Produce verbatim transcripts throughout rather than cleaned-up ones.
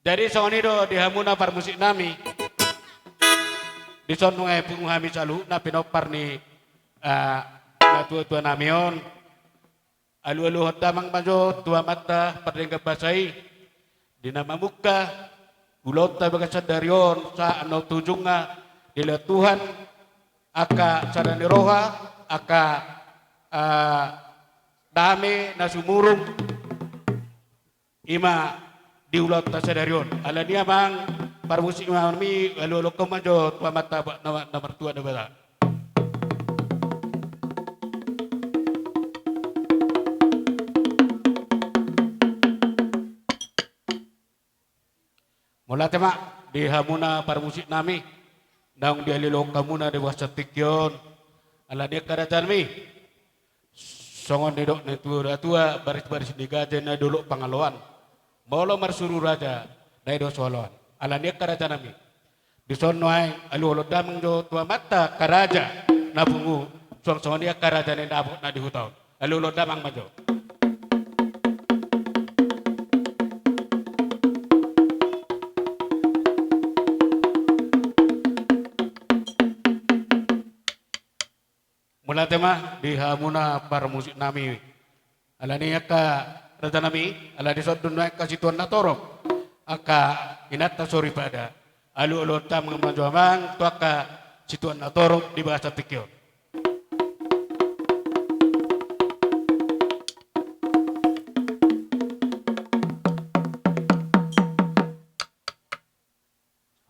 Jadi songon i do di hamuna parmusik nami. Dison nunga pungu hami saluhutna pinompar ni, ah, natuatua nami on. Alualuhon damang ma jo tu Amanta pardenggan basa i, di na mamungka ulaonta bagasan sadari on sahat tu ujungna, dilehon Tuhan angka sada ni roha, angka, ah, dame na sumurung, i ma di ulaonta sadari on. Alani i amang parmusik nami, alualuhon hamu ma jo tu Amanta na, na martua Debata. Mauliate ma di hamuna parmusik nami, naung dialualuhon hamuna di bagasan tingki on. Alani i angka raja nami, songon nidok ni natuatua, barisbaris ni gaja na dolok pangaloan. Molo marsuru raja, na i do so oloan. Alani i angka raja nami, dison nuaeng alualuhon damang jo tu Amanta angka raja na pungu, suang songon i angka raja na dapot na di huta on. Alualuhon damang ma jo. Mauliate ma di hamuna parmusik nami. Alani i angka raja nami, alani i dison do nuaeng angka situan na torop, angka inanta soripada. Alualuhon damang ma jo amang tu angka situan na torop di bagasan tingki on.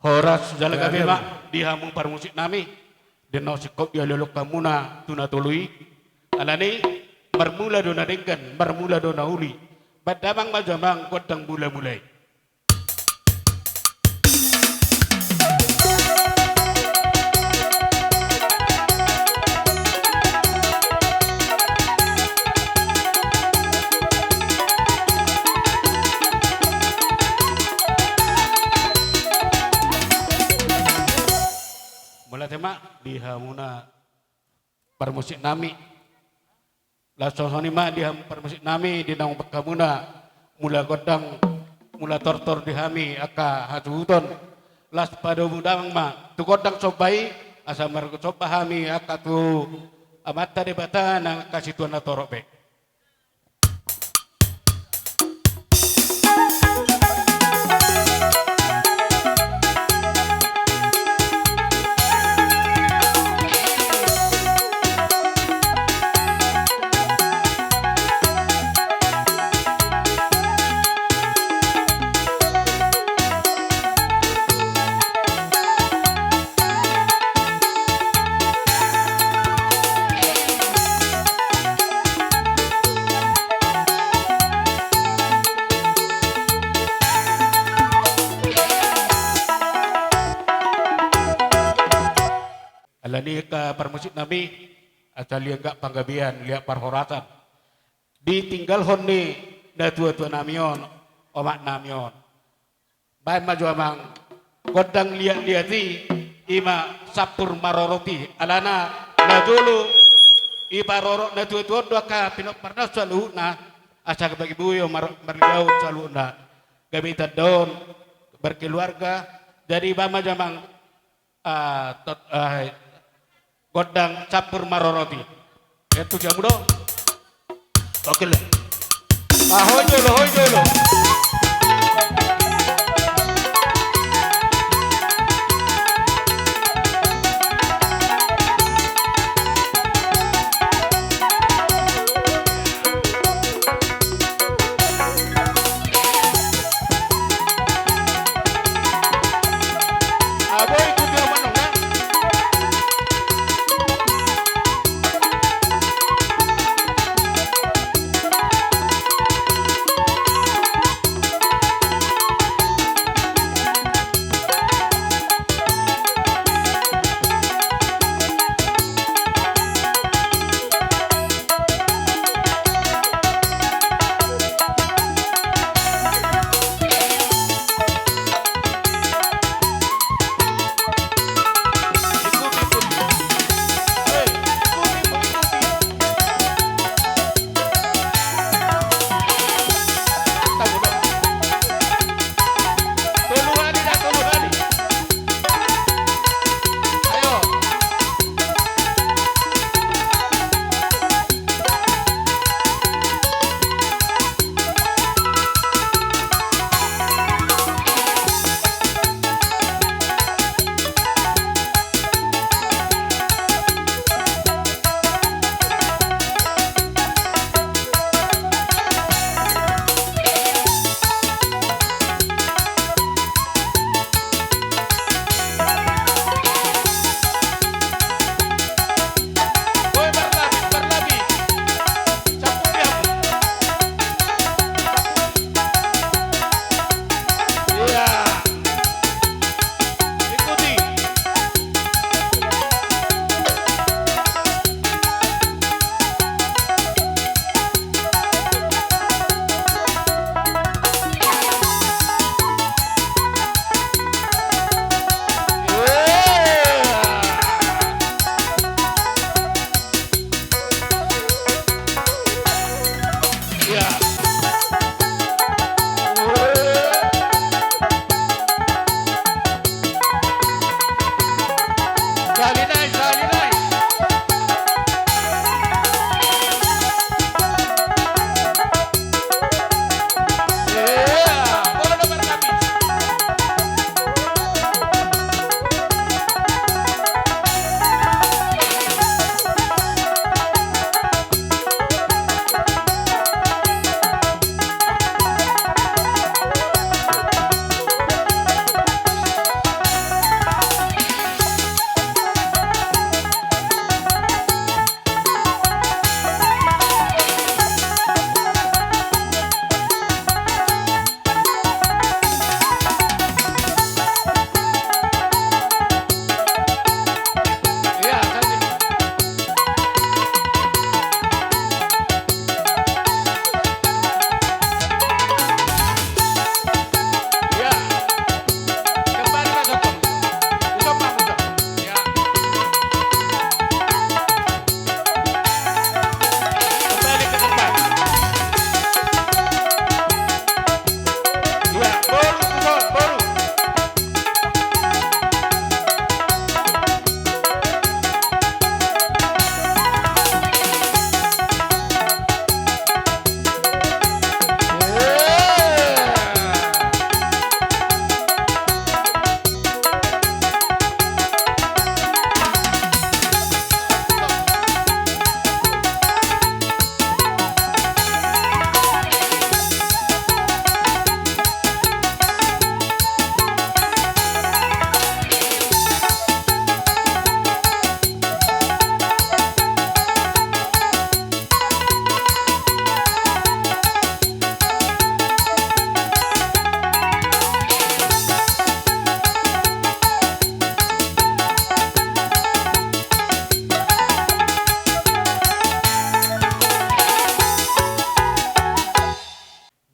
Horas jala gabe ma di hamu parmusik nami, di na singkop dialualuhon hamuna tu na tolu i. Alani i marmula do na denggan, marmula do na uli. Bahen damang ma jo amang gondang mulamula i. Mauliate ma di hamuna parmusik nami. Laos songon i ma di hamu parmusik nami, di naung bahen hamuna mula gondang, mula tortor di hami angka hasuhuton. Laos padomu damang ma tu gondang somba i, asa margompa hami angka tu Amanta Debata nang angka situan na torop be. Alani i angka parmusik nami, asa liat gak panggabean, liat parhorasan ditinggalhon ni natuatua nami on, omak nami on. Bahen ma jo amang gondang liatliat i, i ma Sampur Marorot i. Alana na jolo diparorot natuatua on do angka pinompar na saluhutna, asa gabe boi on mar-, margaul saluhutna, gabe tanda on berkeluarga. Jadi bahen ma jo amang, ah, tot-, ah, gondang Sampur Marorot i. Etu jamu do. Oke le. Ah, hoi jolo, hoi jolo.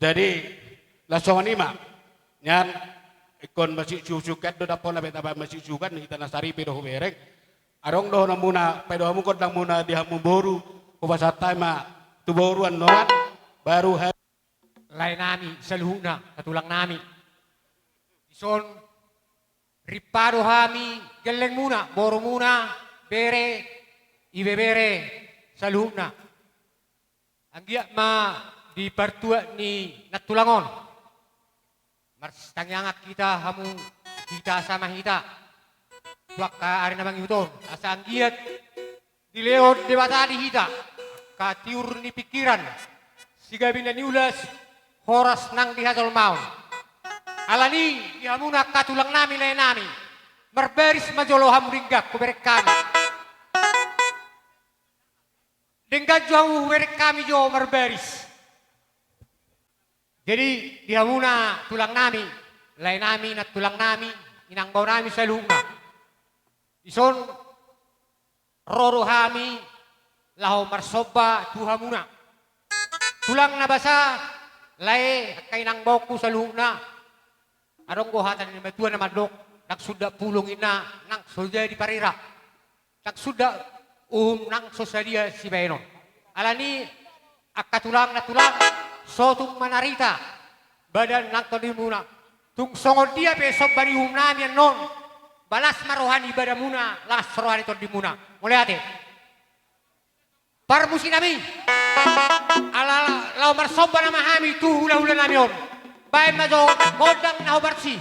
Jadi, laos songon i ma. Nian, ingkon masisusukan do dapotan, beta ba masisusukan, hita na saripe do hubereng. Adong dohononmuna, paida hamu gondangmuna di hamu boru, hupasahat hami ma tu boru annon, baru ha- Laenami saluhutna, hatulangnami. Dison, ripado hami gellengmuna, borumuna, bere, ibebere, saluhutna. Anggiat ma di partuat ni nantulang on marsitangiangan hita hamu, hita sama hita, tu angka ari na mangihut on, asa anggiat dilehon Debata di hita angka tiur ni pingkiran, sigabe na niulas, horas nang di hajolmaon. Alani i di hamuna angka tulangnami, laenami, marbaris ma jolo hamu denggan hubereng hami. Denggan jo hamu hubereng hami jo marbaris. Jadi, di hamuna tulangnami, laenami, nantulangnami, inangbaonami saluhutna. Dison ro do hami laho marsomba tu hamuna. Tulang na basa, lae, angka inangbaonku saluhutna. Adong do hata ni natuatua na mandok, ndang sundat pulung inna, nang so jadi parira. Ndang sundat uhum nang so sadia sibahenon. Alani i angka tulang nantulang, so tung manarita badan nang tondimuna. Tung songon dia pe somba ni uhumnami annon, balas ma roha ni badanmuna, las roha ni tondimuna. Mauliate. Parmusiknami, ala laho marsomba nama hami tu hulahulanami on. Baen ma jo gondang na hombar si.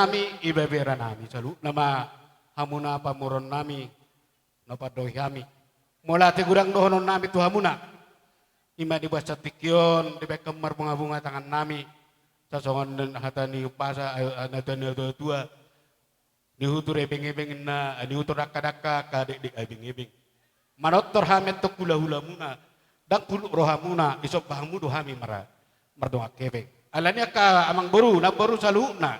nami, ibebere nami, saluhutna ma hamuna pamoruon nami, na pandohi hami. Mauliate godang dohonon nami tu hamuna. Ima di bagasan tingki on, dibaen hamu marbungabunga tangan nami. Sasongon hata ni umpasa, eh, hata ni natuatua. Nihutur ebeng-ebeng na, nihutur dangka-dangka, angka dekdek ebeng-ebeng. Manortor hami antong hulahulamuna, ndang pulut rohamuna, disomba hamu do hami mara, mardongan hepeng. Alani angka amangboru, namboru saluhutna,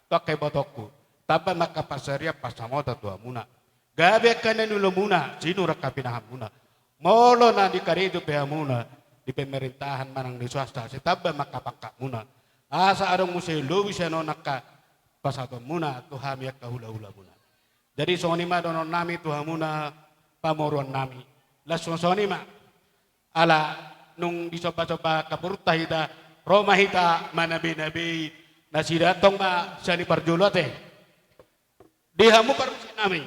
tu angka ibotongku, tamba ma angka pansarian pansamotan tu hamuna. Gabe angka na niulamuna, sinur angka pinahanmuna. Molo na di karejo pe hamuna, di pemerintahan manang di swasta, sai tamba ma angka pangkatmuna. Asa adong muse lobi sian on angka pasahatonmuna tu hami angka hulahulamuna. Jadi songon i ma dohonon nami tu hamuna pamoruon nami. Laos songon i ma. Ala nunga disomba-somba angka borunta hita, ro ma hita manabe-nabei nasida, antong ma sian i parjolo ate. Di hamu parmusik nami.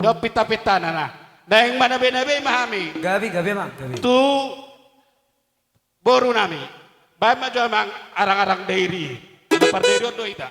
Dok pita-pita na, na. Naeng manabe-nabei ma hami. Gabe, gabe ma, gabe. Tu boru nami. Baen ma jo amang arang-arang Dairi. Pardairion do hita.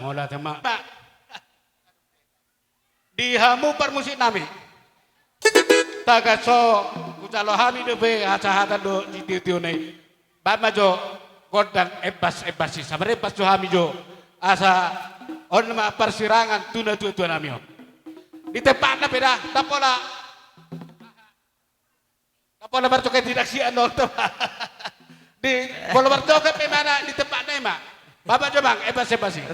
Mauliate ma. Di hamu parmusiknami. Tagan so hujalo hami dope hasahatan dohot sitiotio na i. Baen ma jo gondang embas-embas i, sabar embas jo hami jo. Asa on ma parsirangan tu natuatuanami on. Di tempatna pe da, ndang pola. Ndang pola marjoget di daksian do. Di pola marjoget pe mana di tempatna i ma. Baen ma jo amang, embas-embas i.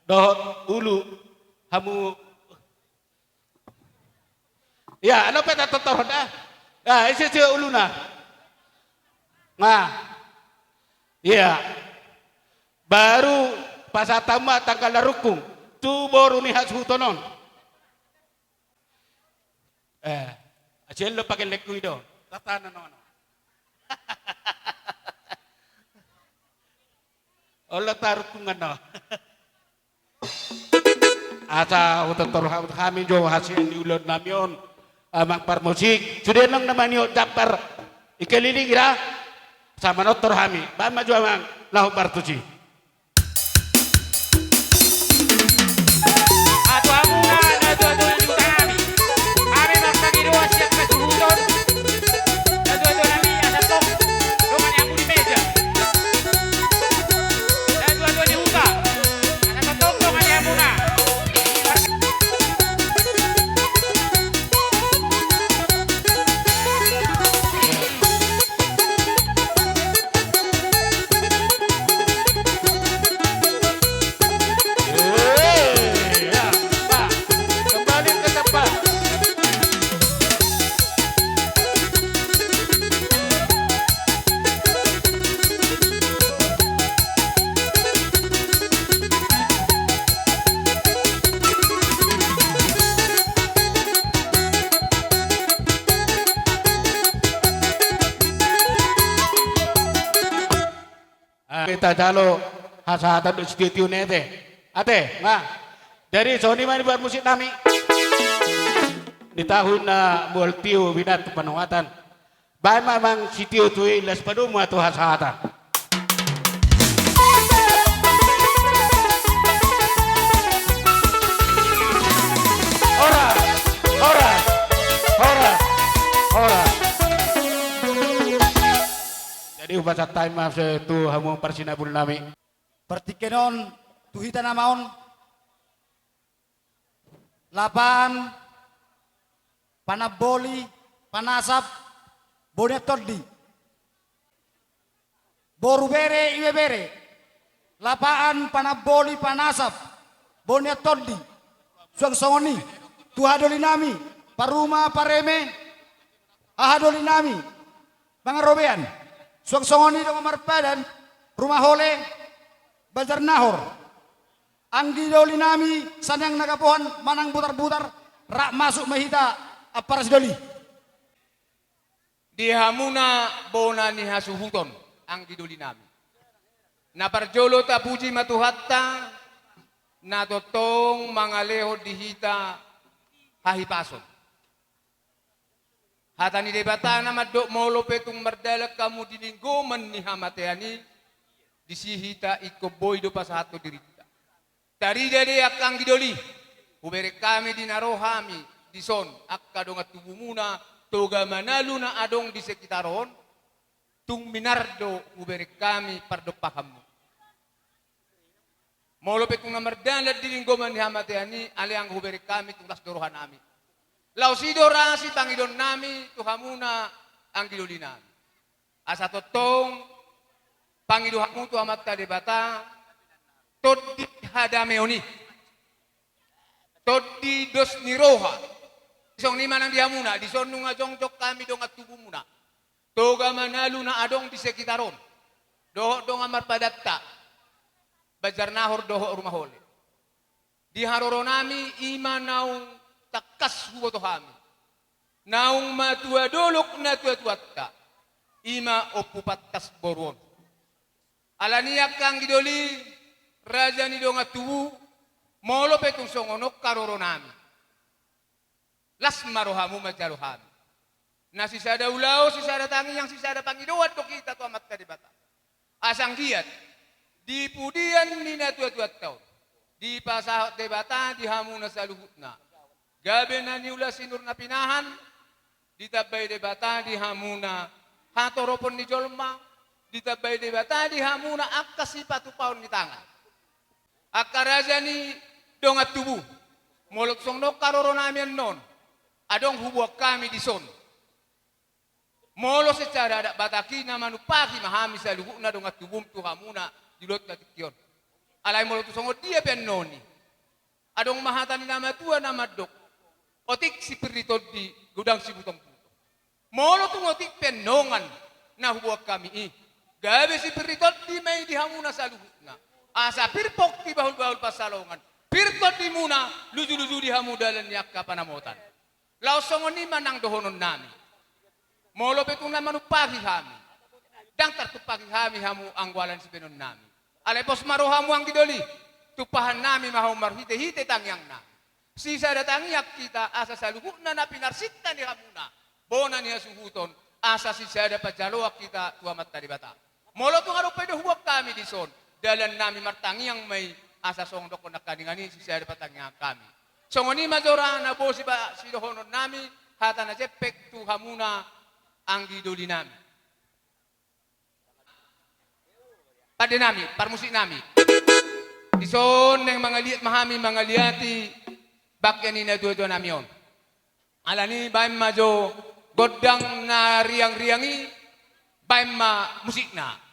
Dohot ulu hamu. Ia, alo pe tatortorhon da. Ia, ise ise uluna. Nah. Ia. Baru pasahat hamu ma tanggal na rungkung tu boru ni hasuhuton on. Eh, asi elo pagellenku i do. Tata na nono. Olo tarungkungan no. Asa hutortor hami jo hasian ni ulaonnami on. Amang parmusik, sude nang na maniop jambar i keliling i da. Asa manortor hami, baen ma jo amang na hombar tusi. Atuamuna na tuatua ni hutanami. Hami marsagidoan sian hasuhuton. Na tuatua nami asa tong dongan ni hamu di meja. Na tuatua ni huta. Asa tong dongan ni hamuna. Hita jalo hasahatan dohot sitiotio ni ate. Ate, nah. Jadi songon i ma di parmusiknami. Di tahun na mual tio binat tu panongatan. Baen ma amang sitiotio i las padomu ma tu hasahatan. Horas, horas, horas, horas. Jadi hupasahat hami ma tu hamu parsinabulnami. Partingkian on tu hita nama on. Lapaan Panamboli Panasap Bonian Tondi. Boru bere, ibebere. Lapaan Panamboli Panasap Bonian Tondi. Suang songon i tu hadolinami, paruma pareme, Haha doli nami, Pangarobean, suang songon i dongan marpadan, Rumahole, Banjarnahor. Anggi doli nami, Saniang Nagapohan, manang Butarbutar, rap masuk ma hita, ampara sidoli. Di hamuna bona ni hasuhuton, anggi doli nami. Na parjolo tapuji ma Tuhanta, na tongtong mangalehon di hita hahipason. Hata ni Debata na mandok molo pe tung mardalan hamu di linggoman ni hamatean i, disi hita ingkon boi do pasahathon dirinta. Tarida do angka anggi doli, hubereng hami di na ro hami dison angka dongan tubumuna Toga Manalu na adong di sekitar on, tung minar do hubereng hami pardompahanmu. Molo pe tung na mardalan di linggoman ni hamatean i, alai anggo hubereng hami tung las do roha nami. Laos i do ra sipangidoannami tu hamuna anggi doli nami. Asa tongtong pangido hamu tu Amanta Debata, tondi hadameon i, tondi dos ni roha. Songon i ma nang di hamuna, dison nunga jongjong hami dongan tubumuna Toga Manalu na adong di sekitar on, dohot dongan marpadanta Banjarnahor dohot Rumahole. Di haroronami i ma naung tangkas huboto hami, naung matua dolok natuatuanta, i ma Ompu Pantas boru on. Alani i angka anggi doli, raja ni dongan tubu, molo pe tung songon on haroronami, las ma rohamu manjalo hami. Na sisada ulaon, sisada tangiang, sisada pangidoan do hita tu Amanta Debata. Asa anggiat di pudian ni natuatuanta on, dipasahat Debata di hamuna saluhutna gabe na niula sinur na pinahan, ditambai Debata di hamuna hatoropon ni jolma, ditambai Debata di hamuna angka sipatupaon ni tangan. Angka raja ni dongan tubu, molo tung songon on haroronami annon, adong huboan hami dison. Molo secara adat Batak i na manumpahi ma hami saluhutna dongan tubum tu hamuna di ulaon na tingki on. Alai molo tung songon dia pe annon i, adong ma hata ni na matua na mandok, otik sipir ni tondi, godang sibutonbuton. Molo tung otik pe annon na huboan hami i, gabe sipir ni tondi ma i di hamuna saluhutna. Asa pir pongki bahulbahul pansalongan, pir tondimuna lujuluju di hamu dalan ni angka panamotan. Laos songon i ma nang dohononnami. Molo pe tung na manumpahi hami, ndang tartumpahi hami hamu anggo ala ni sibahenonnami. Alai pos ma rohamu anggi doli, tumpahannami ma hamu marhitehite tangiangnami. Sisada tangiang hita asa saluhutna na pinarsinta ni hamuna bona ni hasuhuton, asa sisada panjaloan hita tu Amanta Debata. Molo tung adong pe do huboan hami dison, dalannami martangiang ma i, asa songon dohonon nangkaningan i sisada partangiangan hami. Songon i ma jora na boi sidohononnami, hata na jempek tu hamuna anggi dolinami. Pandenami, parmusiknami. Dison naeng mangaliat ma hami mangaliati bangke ni natuatuanami on. Alani baen ma jo gondang na riangriang i, baen ma musikna.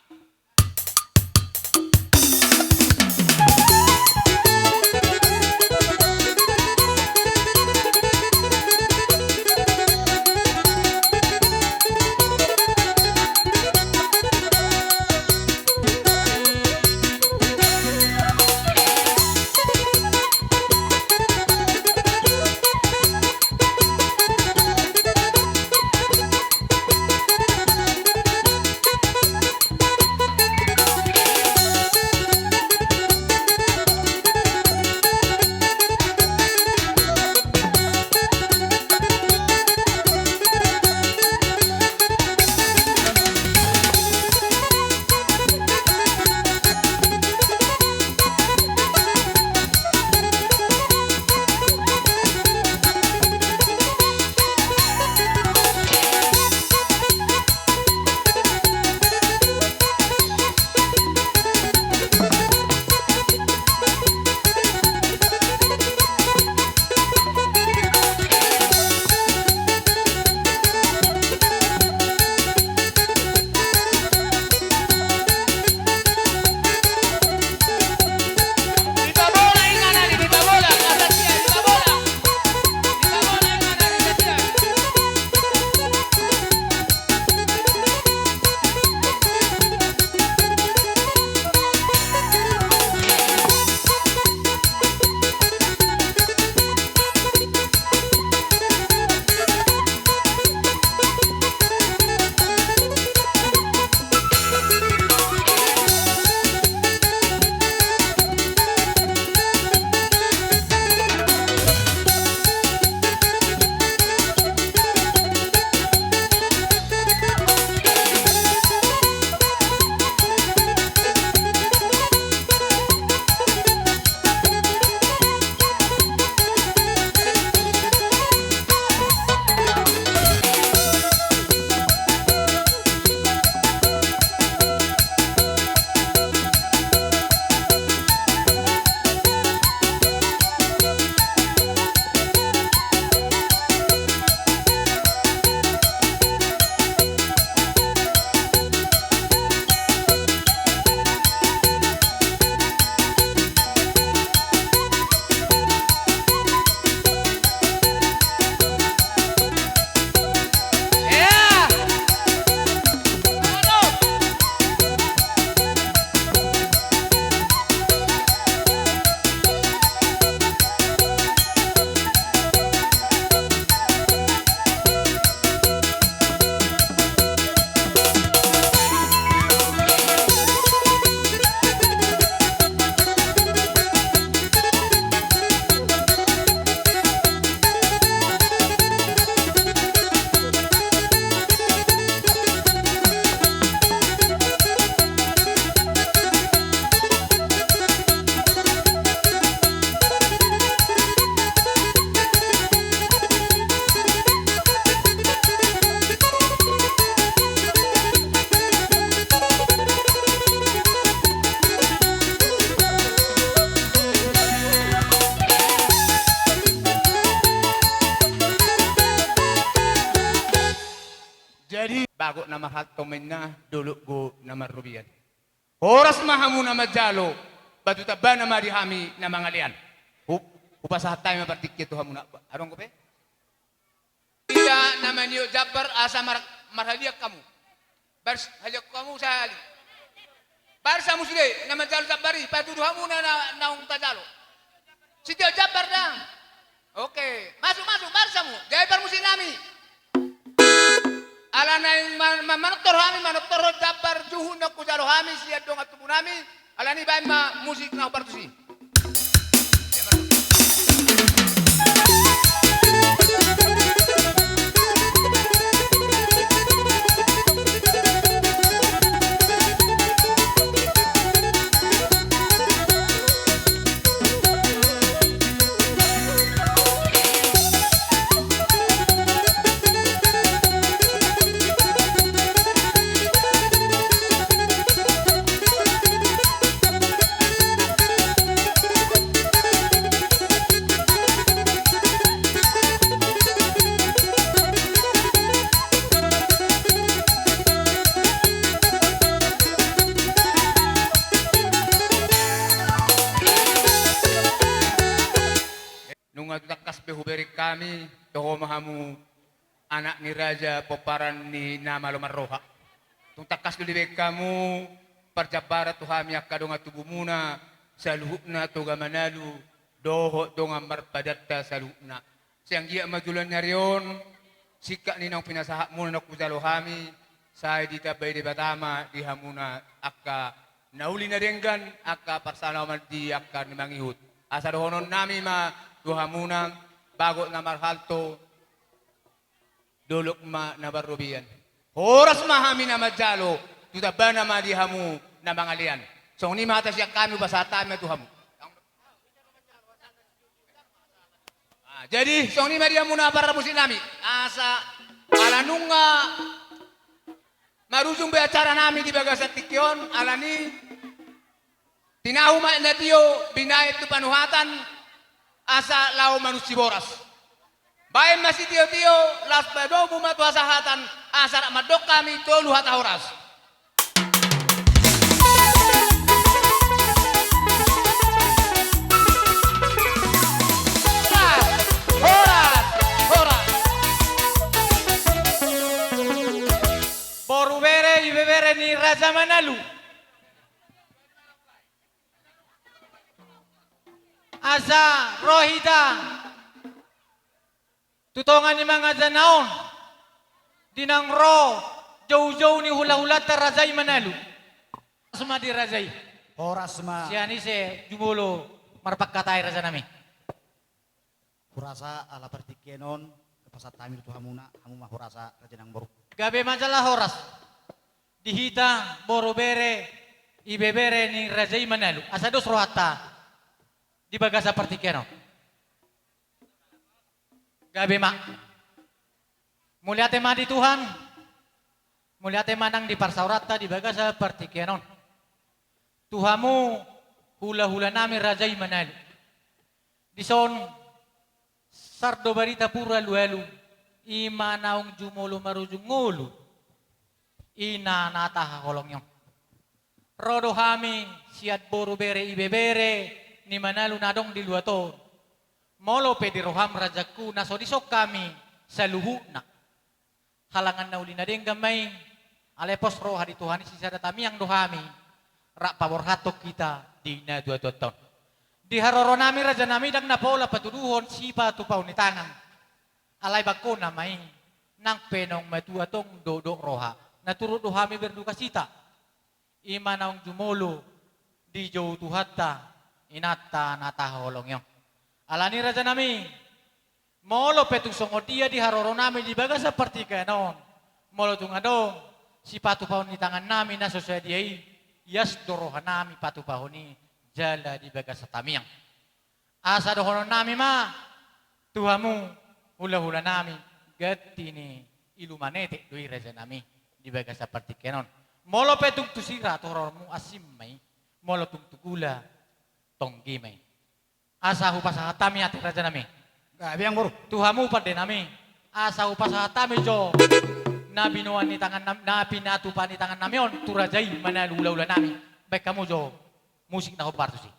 Jadi bagot na marhalto ma inna, dolok do na marrobean. Horas ma hamu na manjalo, batu tambana ma di hami na mangalean. Hu-, hupasahat hami ma partingkian tu hamuna. Adong dope? Ia na maniop jambar asa mar-, marhaliang hamu. Baen haliang hamu sahali. Baen hamu sude na manjalo jambar i, patudu hamu na, na, naung tajalo. Sitiop jambar da. Oke, masuk, masuk, baen hamu. Jadi parmusik nami. Ala naeng ma-, ma-, manortor hami, manortor jambar juhut na hujalo hami sian dongan tubu nami. Alani baen ma musik na hupartusi. Nunga tung tangkas pe hubereng hami, toho ma hamu anak ni raja pomparan ni na malo marroha. Tung tangkas do dibereng hamu parjambaran tu hami angka dongan tubumuna, saluhutna Toga Manalu, dohot dongan marpadanta saluhutna. Sai anggiat ma joloan ni ari on, singkat ni naung pinasahatmuna na hujalo hami, sai ditambai Debata ma di hamuna angka na uli na denggan, angka parsaulian di angka na mangihut. Asa dohonon nami ma tu hamuna, bagot na marhalto, dolok ma na marrobean. Horas ma hami na manjalo, tu tambana ma di hamu na mangalean. Songon i ma hata sian hami, hupasahat hami ma tu hamu. Ah, jadi songon i ma di hamuna parmusik nami. Asa ala nunga marujung be acara nami di bagasan tingki on, alani tinahu ma na tio binahen tu panuhatan, asa laho manunsi boras. Baen ma sitiotio, laos padomu ma tu hasahatan, asa rap mandok hami tolu hata horas. Horas, horas, horas. Boru bere, ibebere ni Raja Manalu. Asa ro hita tu tonga ni mangajana on, di naung ro joujou ni hulahulanta raja i Manalu. Horas ma di raja i. Horas ma. Sian i se jumolo marpangkatai raja nami. Hurasa ala partingkian on, pasahat hami tu hamuna, hamu ma hurasa raja nang boru. Gabe ma jala horas di hita boru bere, ibebere ni raja i Manalu. Asa dos rohanta di bagasan partingkian on. Gabe ma. Mauliate ma di Tuhan. Mauliate ma nang di parsaoranta di bagasan partingkian on. Tu hamu hulahula nami raja i Manalu. Dison sar do barita pur alualu, i ma naung jumolo marujung ngolu. Ina na tahaholongi on. Ro do hami sian boru bere ibebere ni Manalu na adong di luat on. Molo pe di roham rajanku na so dison hami saluhutna. Halangan na uli na denggan ma i, alai pos roha di Tuhan i sisada tamiang do hami, rap paborhathon hita di na tuatuanta on. Di haroro nami raja nami ndang na pola patuduhon sipatupaon ni tangan. Alai bangkona ma i, nang pe naung matua tong dokdok roha, na turut do hami berdukacita. I ma naung jumolo dijou Tuhanta, inanta na tahaholongi on. Alani raja nami, molo pe tung songon dia di haroro nami di bagasan partingkian on, molo tung adong sipatupaon ni tangan nami na so sadia i, ias do roha nami patupahon i jala di bagasan tamiang. Asa dohonon nami ma tu hamu hulahula nami, ganti ni ilu manetek do i raja nami di bagasan partingkian on. Molo pe tung tu sira tu haroromu, ansim ma i, molo tung tu gula, tonggi ma i. Asa hupasahat hami ate raja nami. Gabe ma boru. Tu hamu pande nami, asa hupasahat hami jo Na binoan ni tangan nam-, na pinatupa ni tangan nami on, tu raja i manalu hula-hula nami. Baen hamu jo musik na hombar tusi.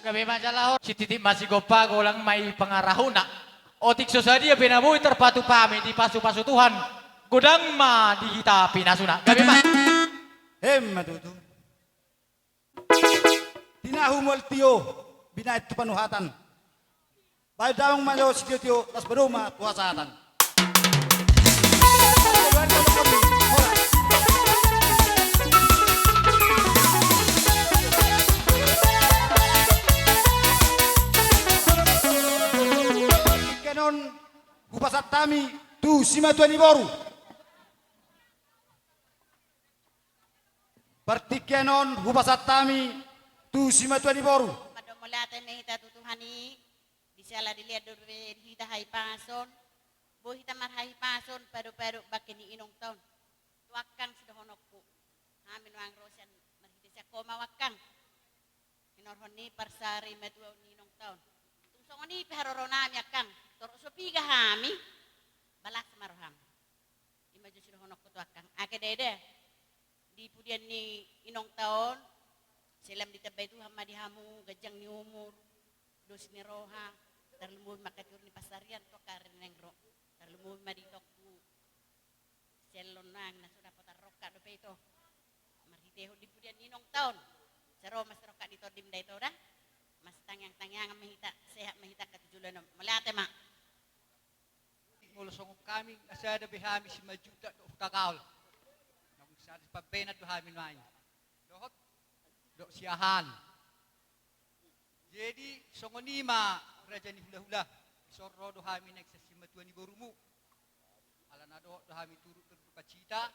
Gabe ma jala on, sititik ma sigompa, golang ma i pangarahutna. Otik so sadia pe na boi tarpatupa hami, dipasupasu Tuhan, godang ma di hita pinasuna. Gabe ma. Emma tutu. Tinahu mual tio, binahen tu panuhatan. Bahen damang ma jo sitiotio, las badoma tu hasahatan. Partingkian on hupasahat hami tu simatua ni boru. Partingkian on hupasahat hami tu simatua ni boru. Mandok mauliate ma hita tu Tuhan i, di siala dilean dope di hita hahipason, boi hita marhahipason padopadop bangke ni inongta on. Tu angkang sidohononku, hami nuaeng ro sian marhite sian ho ma angkang. Hinorhon ni parsarimatua ni inongta on. Tung songon i pe haroro nami angkang, torop so piga hami, balas ma roham. I ma jo sidohononku tu angkang. Ake dede, di pudian ni inongta on, sai lam ditambai Tuhan ma di hamu ganjang ni umur, dos ni roha, tarlumobi ma angka tiur ni pansarian tu angka ari na naeng ro. Tarlumobi ma di itongku Sellon nang na so dapotan rongkap dope ito. Marhitehon di pudian ni inongta on, sai ro ma sirongkap di tondim da ito da. Masitangiang-tangiangan ma hita, sehat ma hita angka tu joloan on. Hami na sada be hami Simanjuntak dohot Hutagaol. Naung sada pambahenan do hami nuaeng. Dohot, dohot Siahaan. Jadi songon i ma raja ni hulahula. Dison ro do hami naeng sian simatua ni borumu. Ala na dohot do hami turut berdukacita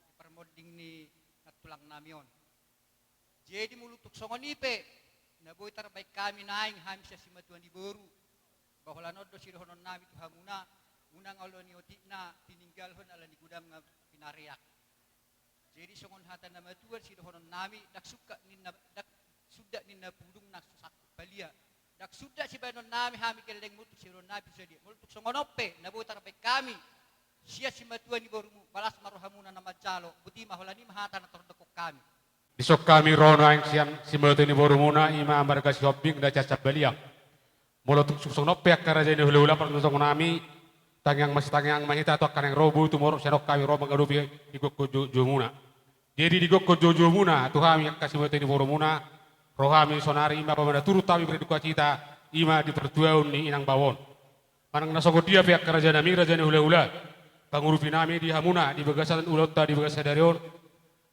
di parmonding ni nantulang nami on. Jadi molo tung songon i pe na boi tarbaen hami naeng hami sian simatua ni boru, ba holan on do sidohonon nami tu hamuna, unang olo ni otikna tininggalhon ala ni godangna pinareak. Jadi songon hata na matua sidohonon nami, ndang sungkak ninna, ndang sundat ninna pudung na so sangkut palia. Ndang sundat sibaenon nami hami gellengmu tung sidohonon nami tu sadia. Molo tung songon on pe na boi tarbaen hami sian simatua ni borumu, ba las ma rohamuna na manjalo, boti ma holan i ma hata na tardokkon hami. Dison hami ro nuaeng sian simatua ni borumuna, i ma marga Sihombing na sian Sambaliang. Molo tung songon on pe angka raja ni hulahula, partontongon nami, tangiang masitangiang ma hita tu angka naeng ro, boi tumorop sian on hami ro mangadopi di gokhon joujoumuna. Jadi di gokhon joujoumuna tu hami angka simatua ni borumuna, ro hami sonari i ma pamanat turut hami berdukacita, i ma di partuaon ni inang bao on. Manang na songon dia pe angka raja nami, raja ni hulahula, pangurupi nami di hamuna di bagasan ulaonta di bagasan sadari on,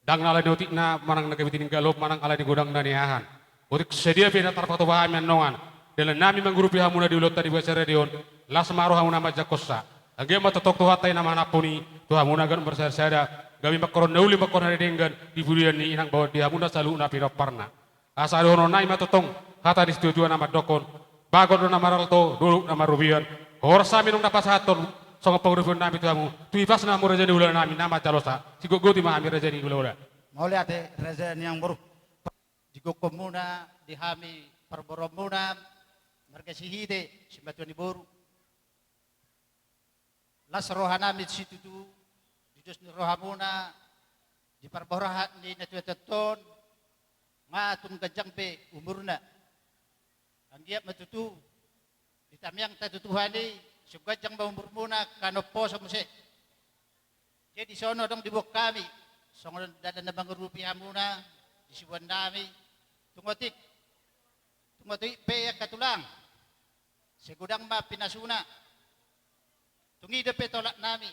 ndang na ala ni otikna manang na gabe tininggalhon manang ala ni godangna niahaan. Otik sadia pe na tarpatupa hami annon, dalan nami mangurupi hamuna di ulaonta di bagasan sadari on, las ma rohamuna manjangkonsa. Anggiat ma tongtong Tuhanta i na mangampuni tu hamuna ganup marsadasada, gabe manghorhon na uli manghorhon na denggan di pudian ni inang bao on di hamuna saluhutna pinomparna. Asa dohonon nami ma tongtong hata ni situatua na mandokkon: Bagot do na maralto, dolok na marrobean. Horas hami naung na pasahathon songon pangurupion nami tu hamu, tu ipasna hamu raja ni hulahula nami na manjalosa. Sigotgoti ma hami raja ni hulahula. Mauliate raja ni inang boru. Di gokhonmuna, di hami parboruonmuna marga Sihite, simatua ni boru. Las roha nami situtu di dos ni rohamuna, di parborhat ni natuatua on, nga tung ganjang be umurna. Anggiat ma tutu di tamiangta tu Tuhan i, so ganjang ma umurmuna, gabe poso muse. Jadi songon adong diboan hami songon dalan na mangurupi hamuna di siboan nami, tung otik, tung otik pe angka tulang, sai godang ma pinasuna. Tung i dope tolap nami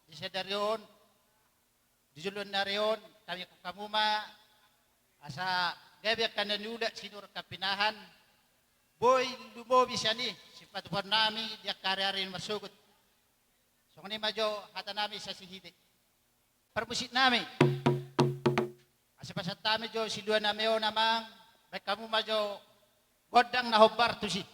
di sadari on, di joloan ni ari on, tamiangkon hamu ma asa gabe angka na niula, sinurat angka pinahan, boi lumobi sian i sipatupaon nami di angka ariari na marsogot. Songon i ma jo hata nami sian Sihite. Parmusik nami, asa pasahat hami jo silua nami on amang, baen hamu ma jo gondang na hombar tusi.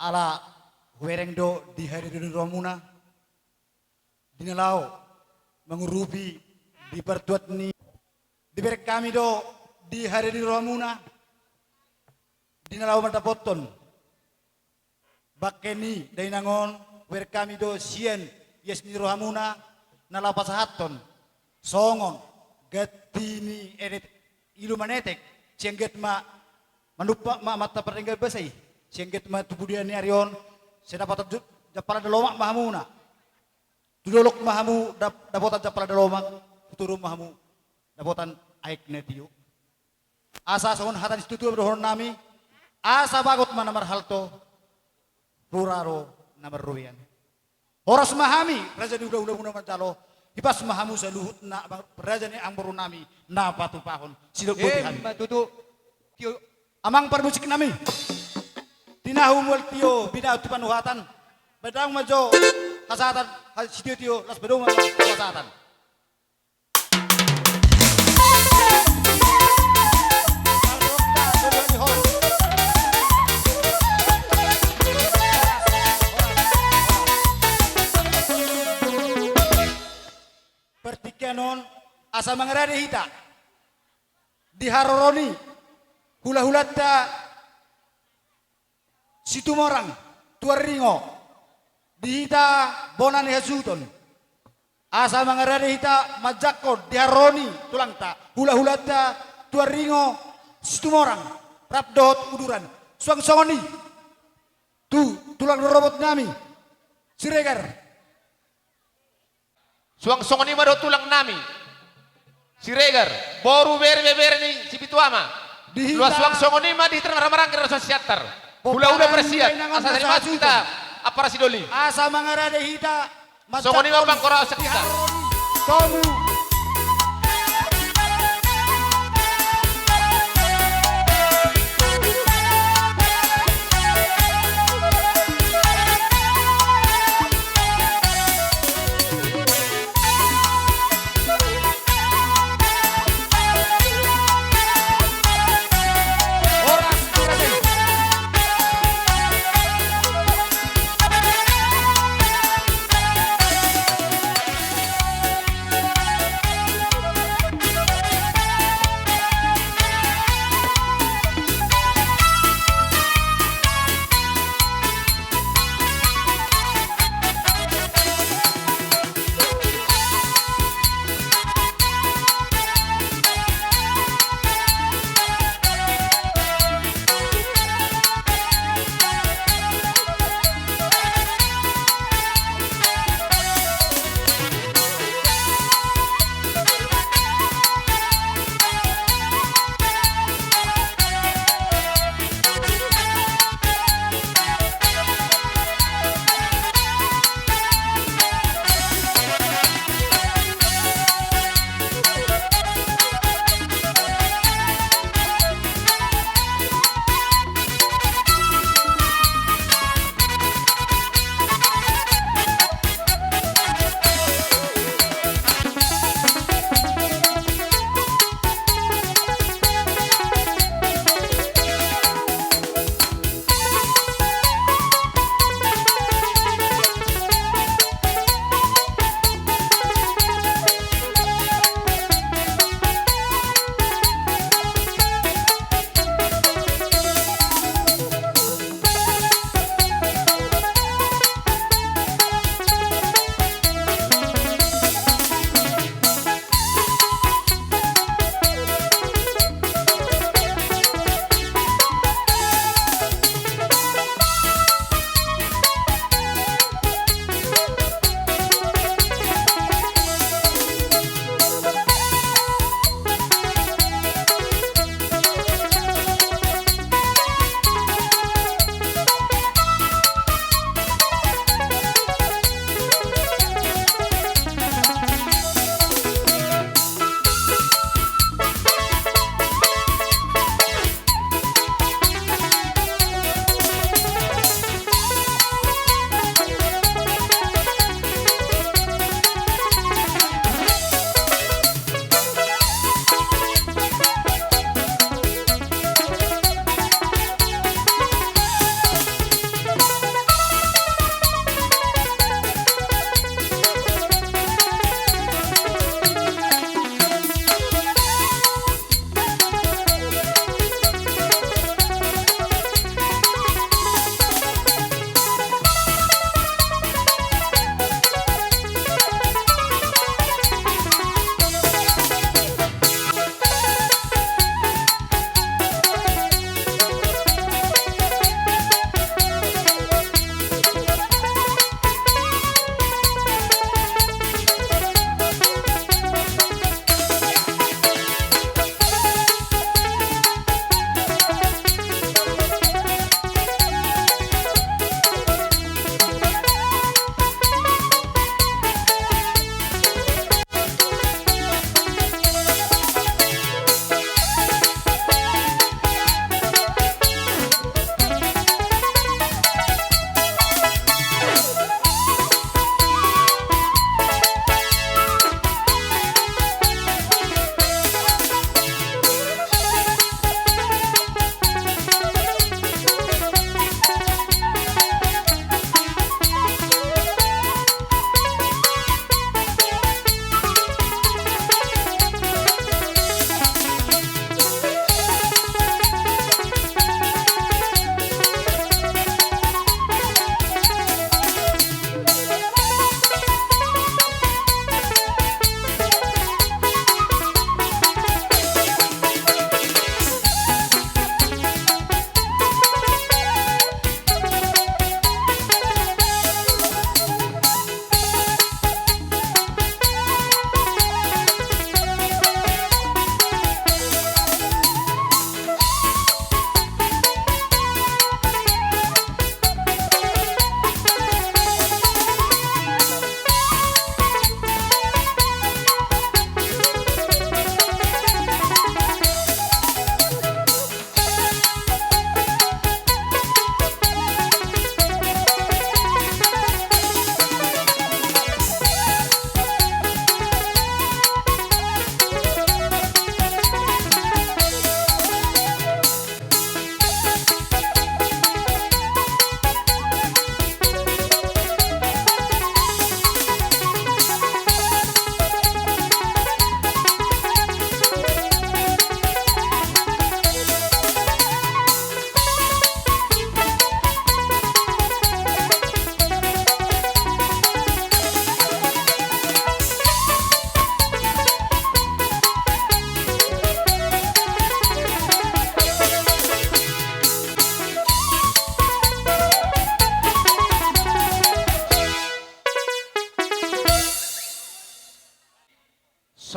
Ala hubereng do di hadirionmuna di na laho mangurupi di partuat ni, dibereng hami do di hadirionmuna di na laho mandapothon bangke ni dainang on, hubereng hami do sian ias ni rohamuna na laho pasahathon songon ganti ni edet ilu manetek, sian get ma manumpak ma amanta pardenggan basa i, sian get ma tu pudian ni ari on, sai dapotan ju-, jampalan na lomak ma hamuna. Tu dolok ma hamu dap-, dapotan jampalan na lomak, tu toru ma hamu dapotan aek na tio. Asa songon hata ni situatua ma dohononnami, asa bagot ma na marhalto, rura do na marrobean. Horas ma hami raja ni hulahulamuna manjalo, hipas ma hamu saluhutna, raja ni amangborunami, na patupahon sidok boti hami. Emma tutu. Tio, amang parmusiknami. Tinahu mual tio, binahen tu panuhatan. Baen damang ma jo hasahatan, ha-, sitiotio, laos baen damang ma jo hasahatan. Partingkian on asa mangarade hita di haroro ni hulahulanta Situmorang Tuanringo, di hita bona ni hasuhuton. Asa mangarade hita manjangkon di haroro ni tulangta, hulahulanta Tuanringo Situmorang, rap dohot uduran. Suang songon i tu tulang rorobotnami Siregar. Suang songon i ma dohot tulangnami Siregar, boru bere ibebere ni Sipitu Ama. Di hita, suang songon i ma di hita na marhamaranggi rasuan Siantar. Hulahula parasiat, asa sari maju hita ampara sidoli. Asa mangarade hita. Songon i ma pangkorasan hita. Tomu.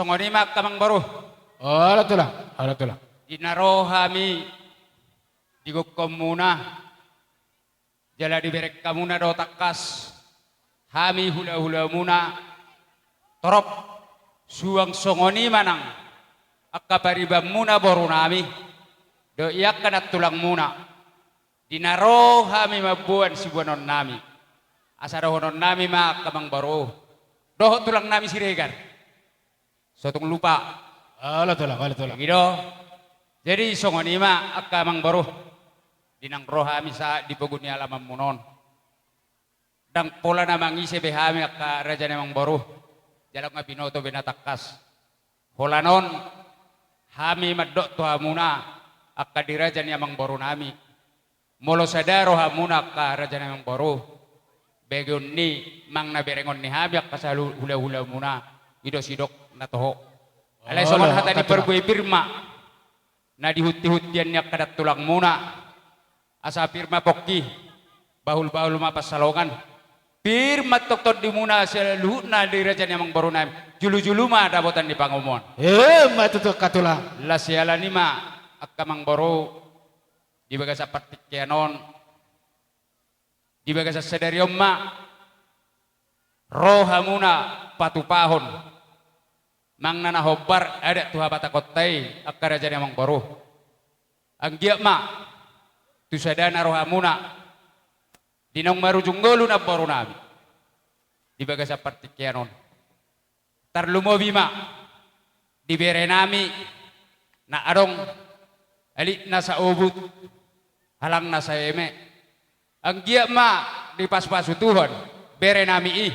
Songon i ma angka amangboru. Olo tulang, olo tulang. Di na ro hami di gokhonmuna, jala dibereng hamuna do tangkas hami hulahulamuna, torop suang songon i ma nang angka paribanmuna borunami, dohot i angka nantulangmuna. Di na ro hami mamboan siboanonnami, asa dohononnami ma angka amangboru dohot tulangnami Siregar. So tung lupa. Olo tulang, olo tulang. I do. Jadi songon i ma angka amangboru, di naung ro hami sahat di pogu ni alamanmuna on, ndang pola na mangise be hami angka raja ni amangboru, jala nga binoto be na tangkas. Holan on hami mandok tu hamuna angka di raja ni amangborunami, molo sada rohamuna angka raja ni amangboru, begeon ni manang na berengon ni hami angka saluhut hulahulamuna, i do sidok na toho. Alai songon hata ni parbue pir ma na di huntihuntian ni angka nantulangmuna, asa pir ma pongki, bahulbahul ma pansalongan. Pir ma tongtong tondimuna saluhutna di raja ni amangborunami, julujulu ma dapotan ni pangomoan. Emma tutu angka tulang. Las siala ni ma angka amangboru, di bagasan partingkian on, di bagasan sadari on ma ro hamuna patupahon manang na hombar adat tu habatahonta i angka raja ni amangboru. Anggiat ma tu sada na rohamuna di naung marujung ngolu namborunami di bagasan partingkian on. Tarlumobi ma di berenami na adong, alikna saobut, halangna saeme. Anggiat ma dipasupasu Tuhan berenami i.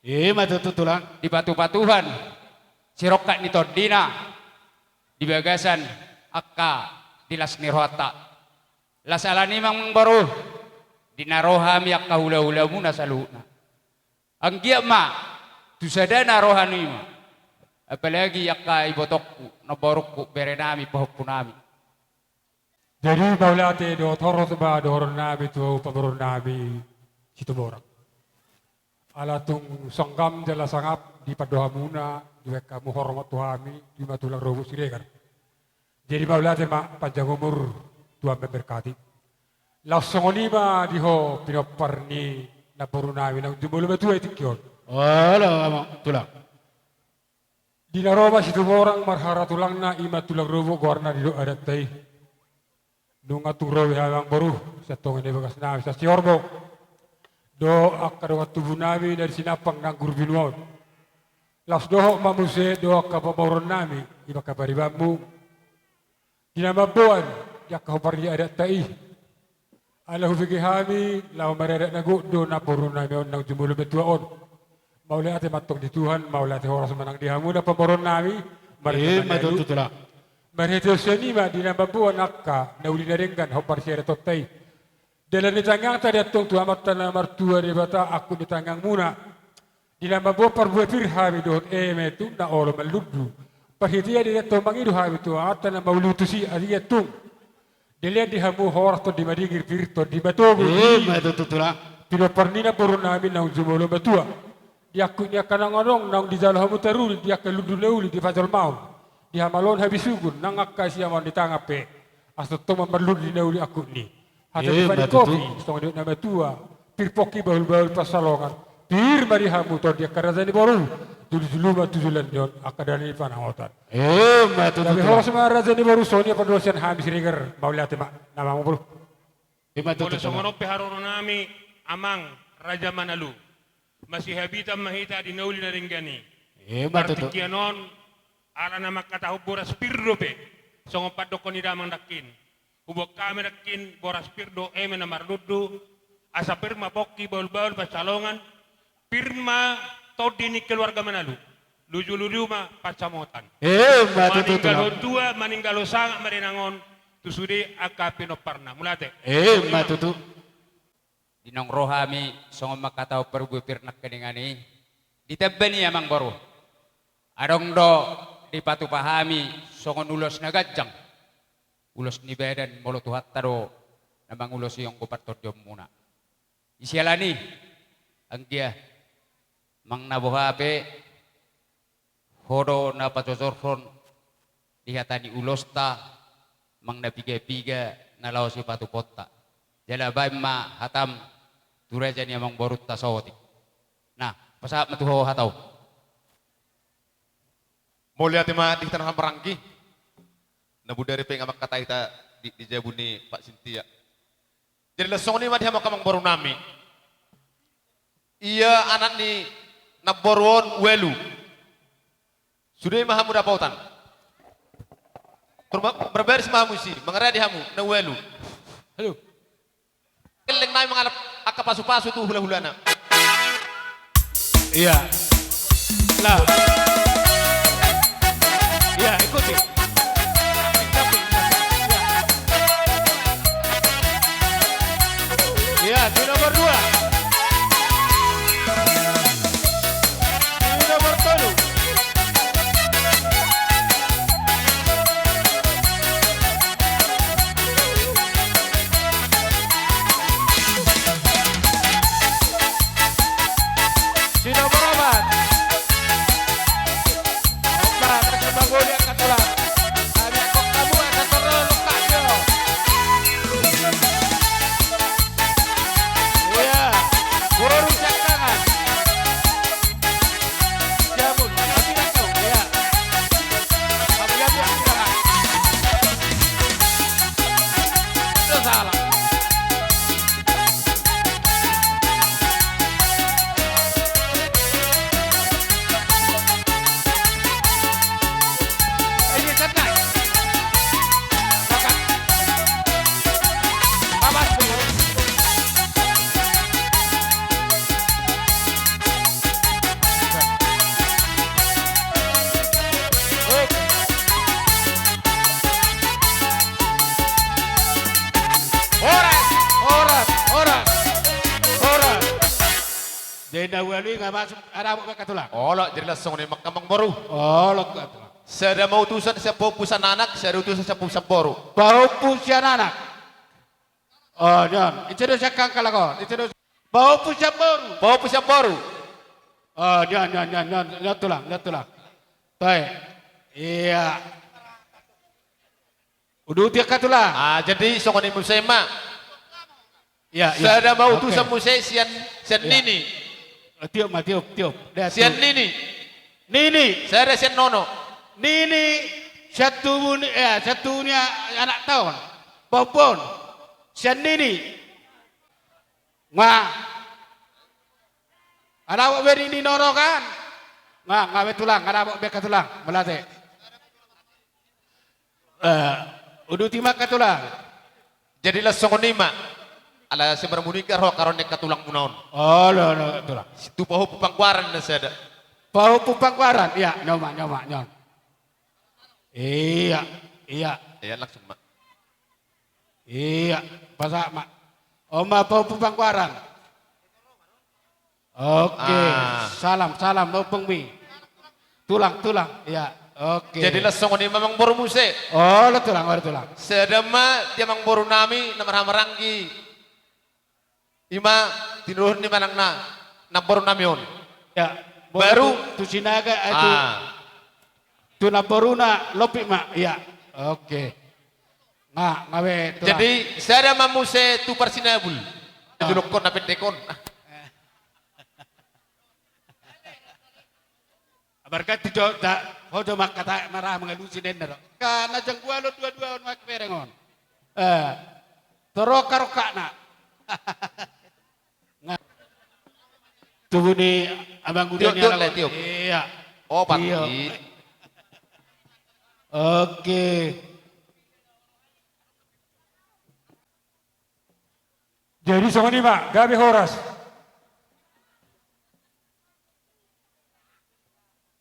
Emma tutu tulang. Dipatupa Tuhan sirongkap ni tondina di bagasan angka di las ni rohanta. Las ala ni i ma amangboru, di na ro hami angka hulahulamuna saluhutna. Anggiat ma tu sada na rohanami, apalagi angka ibotongku, namborungku, berenami, pahompunami. Jadi mauliate dohot horas ma dohononnami tu pamoruonnami Situmorang. Ala tung songgam jala sangap di pandohanmuna, dibahen hamu hormat tu hami, di ma tulang Rorobot Siregar. Jadi mauliate ma, panjang umur, Tuhan memberkati. Laos songon i ma di ho pinompar ni namborunami naung jumolo matua di tingki on. Olo amang tulang. Di na ro ma Situmorang marharatulangna, i ma tulang Rorobot goarna didok adatta i. Nunga tung ro be hami amangboru, sian tonga ni bagasnami, sian Siorbo dohot angka dongan tubunami na di Sinampang nang Guru Binua on. Laos dohot ma muse dohot angka pamoruonnami, i ma angka paribanmu, di na mamboan di angka hombar ni adatta i. Ala hubege hami laho maradat na gok do namborunami on naung jumolo matua on. Mauliate ma antong di Tuhan, mauliate horas ma nang di hamu na pamoruonnami. Emma tutu tulang. Marhite on sian i ma di na mamboan angka na uli na denggan hombar siadatonta i. Dalan ni tangiangta di antong tu Amanta na martua Debata, angkup ni tangiangmuna. Di na mamboan parbue pir hami dohot eme tung na olo manlundu. Parhitean i di antong mangido hami tu Amanta na mauliutus i, adia tung dilehon di hamu horas tondi madingir, pir tondi matogu. Emma tutu tulang. Pinompar ni namborunami naung jumolo matua. Di angkup ni angka naung adong naung dijalo hamu taruli di angka lundu na uli di pajolmaon, di hamaloon habisuhun nang angka siamaan ni tangan pe. Asa tongtong ma marlundu di na uli angkup ni hata ni paningkopi, songon didok na matua, pir pongki bahulbahul pansalongan. Pir ma di hamu tondi angka raja ni boru, julujulu ma tu joloan ni on angka dalan ni pangamotan. Emma tutu tulang. Gabe horas ma raja ni boru, songon i ma pandohan sian hami Siregar, mauliate ma. Na amang boru. Emma tutu tulang. Molo songon on pe haroronami amang raja Manalu, masihabitan ma hita di na uli na denggan i. Emma tutu. Partingkian on ala na mangkatahon boras pir dope, songon pandokkon ni damang nangkin. Huboan hami nangkin boras pir dohot eme na marlundu, asa pir ma pongki bahulbahul pansalongan, pir ma tondi ni keluarga Manalu, lujuluju ma pansamotan. Emma tutu tulang. Maninggalhon tua, maninggalhon sangap ma di inang on tu sude angka pinomparna. Mauliate. Emma tutu. Di naung ro hami songon mangkatahon parbue pir nangkiningan i, ditamba ni amang boru, adong do dipatupa hami songon ulos na ganjang, ulos ni badan, molo Tuhanta do na mangulosi anggo partondionmuna. Siala ni i, anggia, manang na boha pe, Ho do na pajojorhon di hata ni ulosta, manang na piga-piga na laho sipatupaonta. Jala baen ma hatam tu raja ni amangborunta saotik. Nah, pasahat ma tu ho hata on. Mauliate ma di hita na marhahamaranggi. Na bodari pe nga mangkatai hita di, di jabu ni Pak Sintia. Jadi laos songon i ma di hamu angka amangboru nami. Ia anak ni namboru on ualu. Sude ma hamu dapotan. Turma-, marbaris ma hamu disi, mangaradi hamu na ualu. Halo. Gelleng nami mangalap angka pasu-pasu tu hula-hulana. Iya. Lah. Iya, ikuti. Iya, di nomor dua. Di nomor tolu. Si nomor opat. Opat, asa mangoli angka tulang. Ami angkok hamu, asa torop lengkap jo. Iya, boru siangkangan. Jamun, tapi nggak tahu, iya. Tapi ya, biar tidak. Itu salah. Horas, horas, horas, horas. Jadi na ualu i nga masuk, asa dapot be angka tulang. Olo, jadi laos songon i ma angka amangboru. Olo, angka tulang. Sada ma utusan sian pahompu sian anak, sada utusan sian pahompu sian boru. Pahompu sian anak. Oh, nion. Ise do siangkangan, angka tulang? Ise do pahompu sian boru? Pahompu sian boru. Oh, nion, nion, nion, nion, nion tulang, nion tulang. Toe. Iya. Uduti angka tulang. Ah, jadi songon i muse ma. Iya, iya. Sada ma utusan muse sian, sian nini. Oh, tiop ma, tiop, tiop. Sian nini. Nini. Sada sian nono. Nini, sian tubu ni, eh, sian tubu ni a-, anakta on. Pahompu on. Sian nini. Nga. Asa dapot be nini nono kan? Nga, nga be tulang, asa dapot be angka tulang. Mauliate. Eh, uduti ma angka tulang. Jadi laos songon i ma. Ala sai marmunika ro angka ro ni angka tulangmuna on. Olo, olo, tulang. Tu pahompu panggoaran na sada. Pahompu panggoaran, iya, nion ma, nion ma, nion. Iya, iya. Iya, langsung ma. Iya, pasahat ma. On ma pahompu panggoaran. Oke, ah. Salam, salam, ompung mi. Tulang, tulang, iya, oke. Jadi laos songon i ma amangboru muse. Olo tulang, olo tulang. Sada ma di amangboru nami na marhahamaranggi. I ma tinuruhon ni manang na, namboru nami on. Ya, baru tu, tu Sinaga, eh, tu, ah. Tu namboruna Lopi ma, iya. Oke. Nga, nga be tulang. Jadi, sada ma muse tu parsinabul. Ah. Julukkon na pendek on. Ah. Marganti jo, da, ho jo mangkatai, mara mangalusi ninna do. Angka na janggualon dua-dua on, mangkabereng on. Eh, torop rongkapna. Nga. Tubu ni amang uda ni, tiop, tiop, alang. Tiop. Iya. Oh, tiop. Oke. Jadi songon i ma, gabe horas.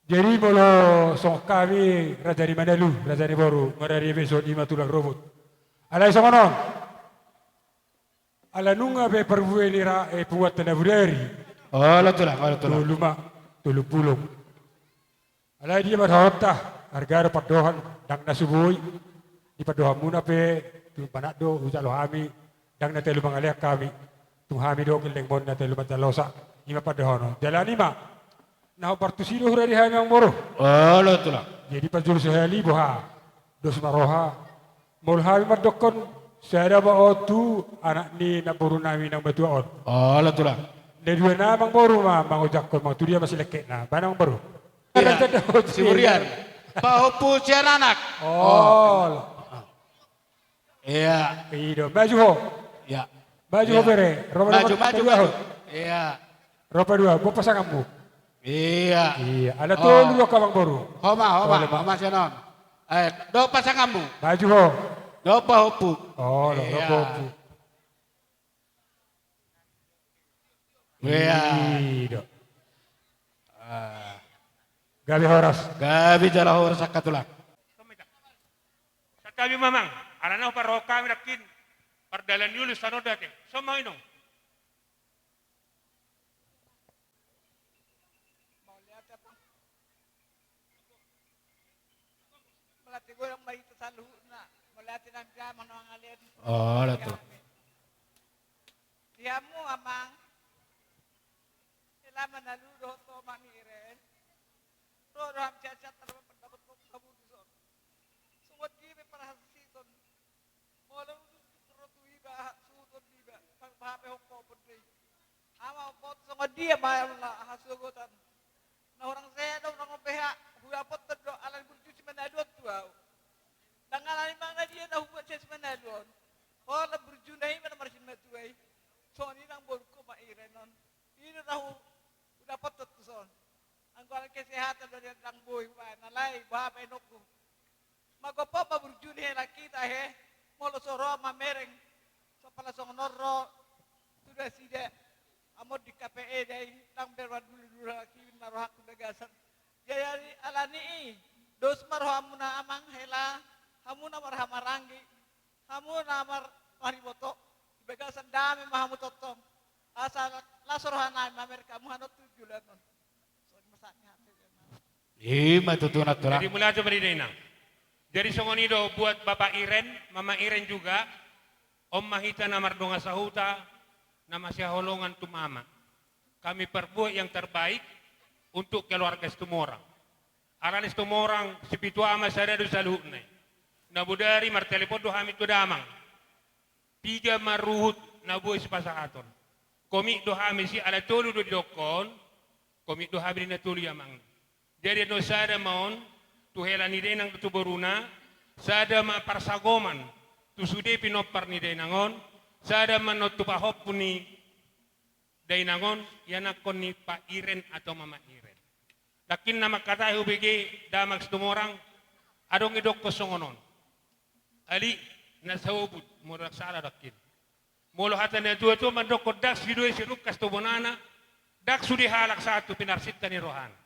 Jadi molo songon hami raja ni manalu, raja ni boru, marari beson i ma tulang robot. Alai songon on. Ala nunga be parbue ni ra, eh, punguanta na bodari. Olo tulang, olo tulang. Tolu ma, tolu pulu. Alai dia ma dohononta, arga do pandohan, ndang na so boi. Di pandohanmuna pe, tung manat do hujalo hami, ndang na talu mangalean hami. Tung hami do gellengmon na talu manjalosa. I ma pandohan on. Jala i ma. Na hombar tusi do hurade hami, amangboru. Olo, Tulang. Jadi parjolo sahali boha, dos ma roha. Molo hami mandokkon sada ma on tu anak ni namboru nami na matua on. Olo, Tulang. Na dua na, amangboru, ma mangojakhon, manang tu dia ma silengketna. Baen, amangboru. Iya. Tanda-tanda si Burian. Pahompu sian anak. Olo. Iya. I do, maju ho. Iya. Maju ho, iya, bere. Ro ma, maju, maju, maju. Iya. Ro ma dua, boan pasanganmu. Iya. Iya. Ala tolu do, amangboru. Ho ma, ho ma, olo ma, ho ma sian on. Eh, do pasanganmu. Maju ho. Do pahompu. Olo, do pahompu. Iya. I do. Ah. Gabe horas. Gabe jala horas angka Tulang. Santabi ma, amang, alana huparrohahon hami nangkin pardalan ni ulos tano date. Somal inong. Mauliate, Bang. Mauliate godang ma di hita saluhutna. Mauliate nang damang na mangalean. Oh, ala tu. Di hamu, amang. Hela ma na luhut dohot ho, Amang Iren. Ro do hami sian Siantar mandapothon hamu dison. Songon dia pe parhasiton. Molo ulos ro tu iba, suhuton iba, nang boha pe hophopon do i. Ama, boto songon dia ma hasuhuton. Na hurang sehat do, hurang beha, hudapothon do, ala ni burju simanalu on tu ahu. Ndang ala ni manang na dia na hubuat sian simanalu on. Holan burjuna i ma na marsimatua i. Songon i nang borungku, Amang Iren, on. I do na hu-, hudapothon tuson. Anggo ala ni kesehatan do, dia ndang boi hubaen, alai boha baenonku. Magophop ma burju ni hela hita, he. Molo so ro mamereng, so pala songon on ro tu nasida. Amang di K P E da i, ndang be mandulu-dulu halak i, na rohangku di bagasan. Jadi ala ni i, dos ma rohamuna, amang, hela, hamu na marhahamaranggi, hamu na mar-, marhaboto, di bagasan dame ma hamu tongtong. Asa las rohanami mamereng hamu hanon tu joloan on. Songon i ma sahat ni hami. I ma tutu, Tulang. Jadi mauliate ma di dainang. Jadi songon i do buat Bapak Iren, Mama Iren juga, on ma hita na mardongan sahuta, na masihaholongan tu mama. Kami perbuat yang terbaik untuk keluarga Situmorang. Alana Situmorang, sipitu ama sada do saluhutna i. Na bodari martelepon do hami tu damang. Piga ma ruhut na boi sipasahaton. Komit do hami disi, ala tolu do didokkon, komit do hami di na tolu i, amang. Jadi annon sada ma on tu hela ni dainang dohot tu boruna, sada ma parsagoman tu sude pinompar ni dainang on, sada ma annon tu pahompu ni dainang on, ianakhon ni Pa Iren atau Mama Iren. Nangkin na mangkatai hubege damang Situmorang, adong didokkon songon on. Ali, na saobut, molo ndang sala nangkin. Molo hata ni natua-tua mandokkon, ndang sidue sirungkas tu bonana, ndang sude halak sahat tu pinarsinta ni rohana.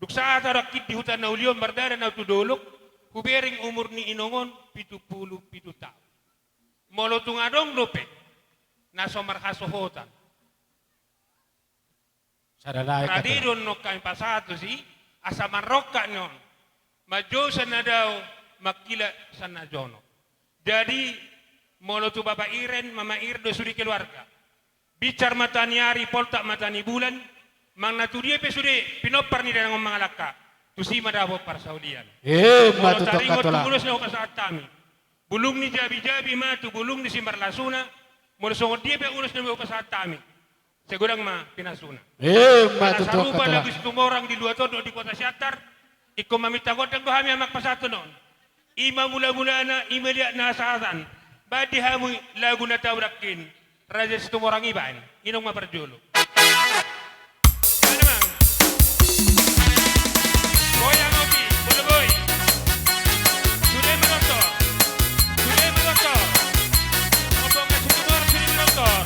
Dung sahat ahu nangkin di huta na uli on mardalan ahu tu dolok, hubereng umur ni inong on pitu pulu pitu taon. Molo tung adong dope na so marhasohotan, sada nai, rade do annon hami pasahat tusi, asa marrongkap ni on. Manjou sian na dao, mangkilap sian na jonok. Jadi molo tu Bapak Iren, Mama Iren do sude keluarga. Binsar mata ni ari, poltak mata ni bulan, manang na tu dia pe sude pinompar ni dainang on mangalangka, tusi ma dapot parsaulian. Ima tutu, Tulang. Molo taringot tu ulos na hupasahat hami, bulung ni jabi-jabi ma tu bulung ni simarlasuna, molo songon dia pe ulos na hupasahat hami, sai godang ma pinasuna. Ima tutu, Tulang. Ala sarupa lagu Situmorang di luat on dohot di kota Siantar, ingkon maminta gondang do hami, amang, pasahathon on. Ima mula-mulana, ima liat ni hasahatan. Baen di hamu lagu na tabo nangkin, Raja Situmorang i baen. Inong ma parjolo. Baen, amang. Goyang opi, bologoi. Sude manonton. Sude manonton. Rombongan Situmorang sude manonton.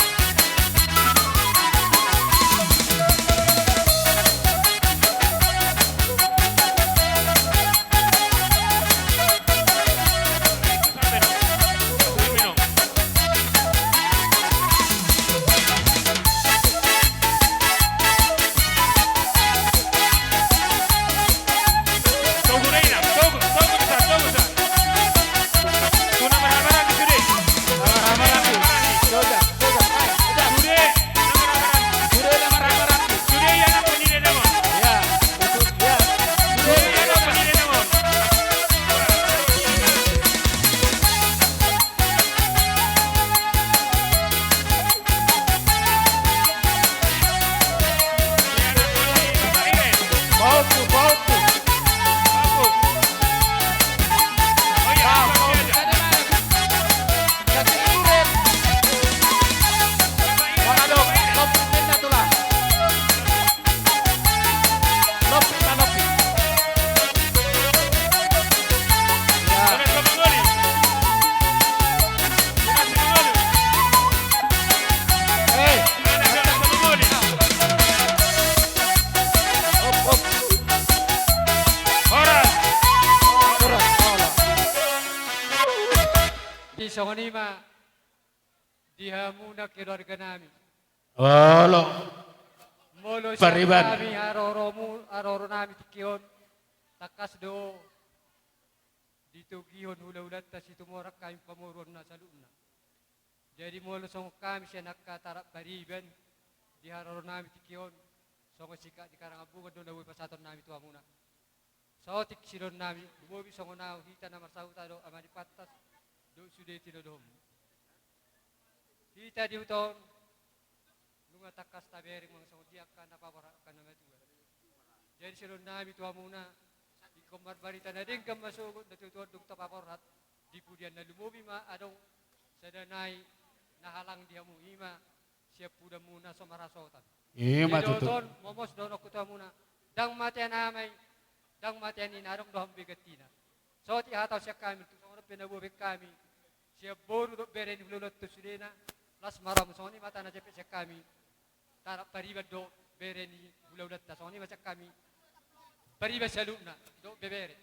Songon i ma di hamuna keluarga nami. Olo. Molo sian Pariban. Hami haroromu, haroro nami tingki on, tangkas do ditogihon hulahulanta Situmorang hami pamoruonna saluhutna. Jadi molo songon hami sian angka tarak Pariban di haroro nami tingki on, songon sikat ni Karangambungan do na boi pasahaton nami tu hamuna. Saotik sidohonon nami, lumobi songon ahu hita na marsahuta dohot Ama ni Pantas, dohot sude tinodohonmu. Hita di huta on, nunga tangkas tabereng manang songon dia angka na paborhat angka na matua. Jadi sidohonon nami tu hamuna, ingkon marbarita na denggan ma sogot na tuatua dung tapaborhat, di pudian na lumobi ma adong sada nai na halang di hamu, i ma siampudanmuna so marhasohotan. I ma tutu. Jadi dohot on, momos dohononku tu hamuna, ndang matean ama i, ndang matean ina, adong do hamu be gantina. Saotik hata sian hami, tung songon on pe na boa baen hami sian boru dohot bere ni hulahulanta sudena, las ma rohamu. Songon i ma hata na jempek sian hami, tarak Pariban dohot bere ni hulahulanta, songon i ma sian hami Pariban saluhutna dohot bebere.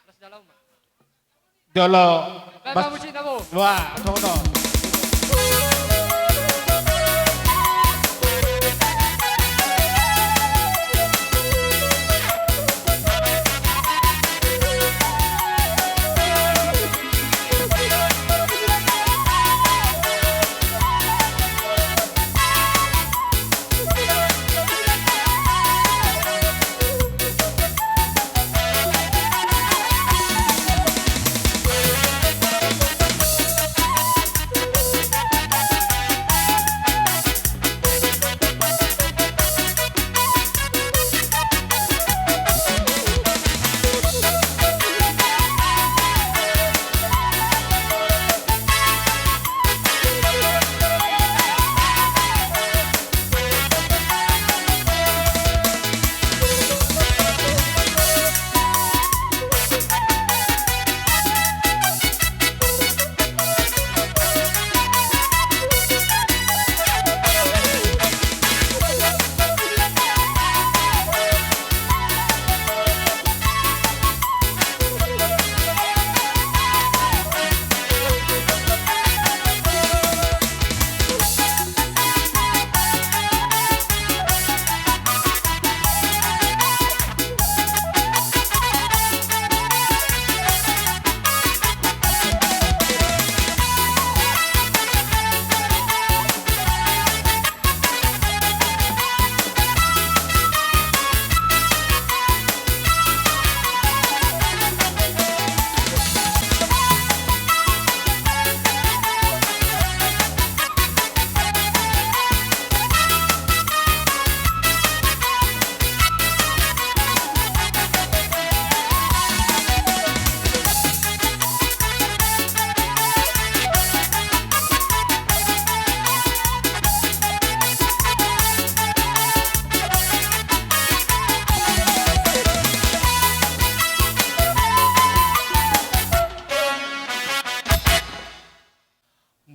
Las dalan ma. Jolo. Baen ma musik na bo. Wah, songon on.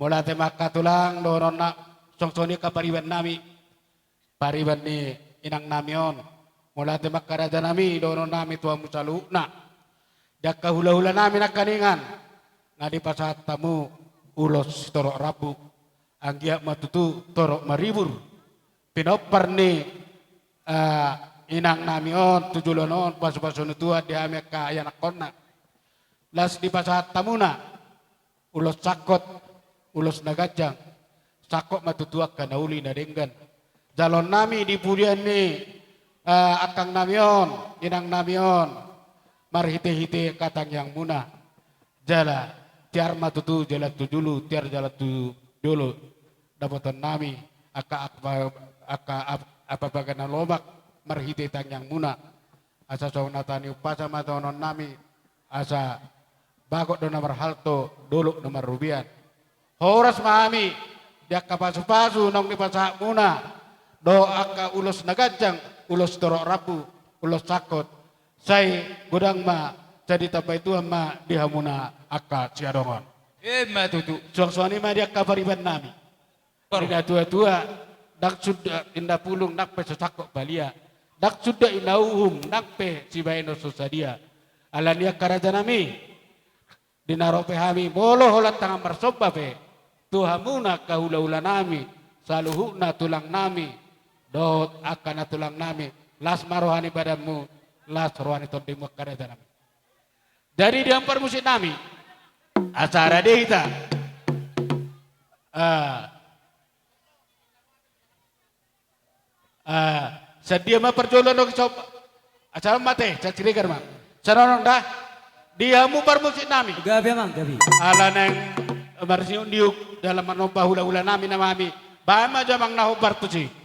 Mauliate ma angka tulang dohononna, songon i angka pariban nami, pariban ni inang nami on. Mauliate ma angka raja nami dohonon nami tu hamu saluhutna. Di angka hulahula nami nangkaningan, nga dipasahat hamu ulos sitorop rambu, anggiat ma tutu torop maribur pinompar ni, eh, inang nami on tu joloan on, pasupasu ni Tuhan di hami angka ianakhonna. Laos dipasahat hamuna ulos sangkot, ulos na ganjang, sangkot ma tutu angka na uli na denggan. Jaloon nami di pudian ni, eh, angkang nami on, inang nami on, marhitehite angka tangiangmuna. Jala tiar ma tutu jalan tu julu, tiar jalan tu jolo dapoton nami angka, angka, angka ap-, apa-apa na lomak marhite tangiangmuna. Asa songon hata ni umpasa ma dohonon nami, asa bagot do na marhalto, dolok na marrobean. Horas ma hami di angka pasupasu naung dipasahatmuna, dohot angka ulos na ganjang, ulos torop rambu, ulos sangkot. Sai godang ma, sai ditambai Tuhan ma di hamuna angka siadongan. Emma tutu. Suang songon i ma di angka pariban nami. Baru. Di natuatua, ndang suda inda pulung nang pe so sangkot balia. Ndang suda inda uhum nang pe sibahenon so sadia. Alani i angka raja nami, Di na ro pe hami, molo holan tangan marsomba pe tu hamuna angka hula-hula nami, saluhutna tulang nami dohot angka na tulang nami, las ma roha ni badanmu, las roha ni tondimu angka data nami. Jadi di hamu parmusik nami, acara di hita. Ah. Ah, sadia ma parjolo no kisop. Acara mate, caciregar ma. Sanonong da. Di hamu parmusik nami. Gabe amang, gabe. Ala naeng marsiuk-niuk dalam manomba hula-hula nami nama hami. Baen ma jo amang na hombar tusi.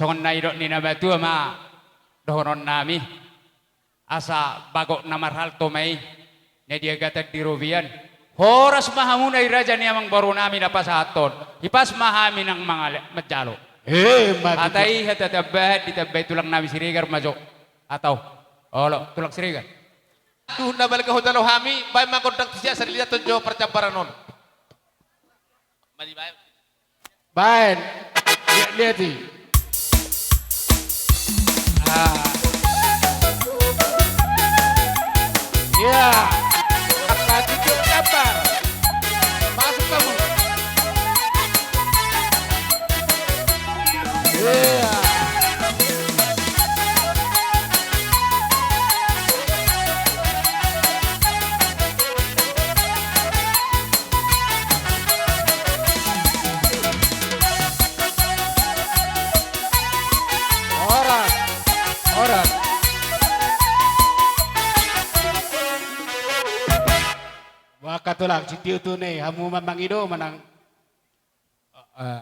Songon na nidok ni na matua ma dohonon nami. Asa bagot na marhalto ma i, na diagatan di robean. Horas ma hamu na i raja ni amangboru nami na pasahathon. Hipas ma hami nang mangale-, manjalo. Eh, ma hata tutu. I hata tambahan ditambai tulang nami Siregar ma jo. Atau. Olo, tulang Siregar. Tu na balga hujalo hami, baen ma gondang tusi asa dilehon jo parjambaran on. Mari baen. Baen. Lihat, lihat i. Ah. Iya. Angka tujuh gambar. Masuk kamu. Iya. Horas, horas. Boha angka tulang, sitio-tio ni i, hamu ma mangido manang. Eh,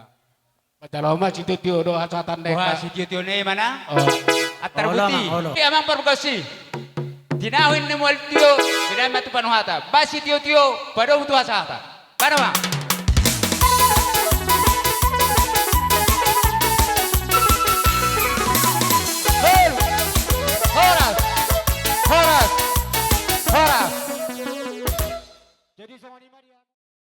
manjalo ma sitio-tio do hasahatan. Boha angka sitio-tio ni i manang? Oh. Antar olo, buti. Olo. Di amang pargonsi. Tinahu ni mual tio, tinahu ma tu panuhata. Ba sitio-tio, padomu tu hasahatan. Ba nama.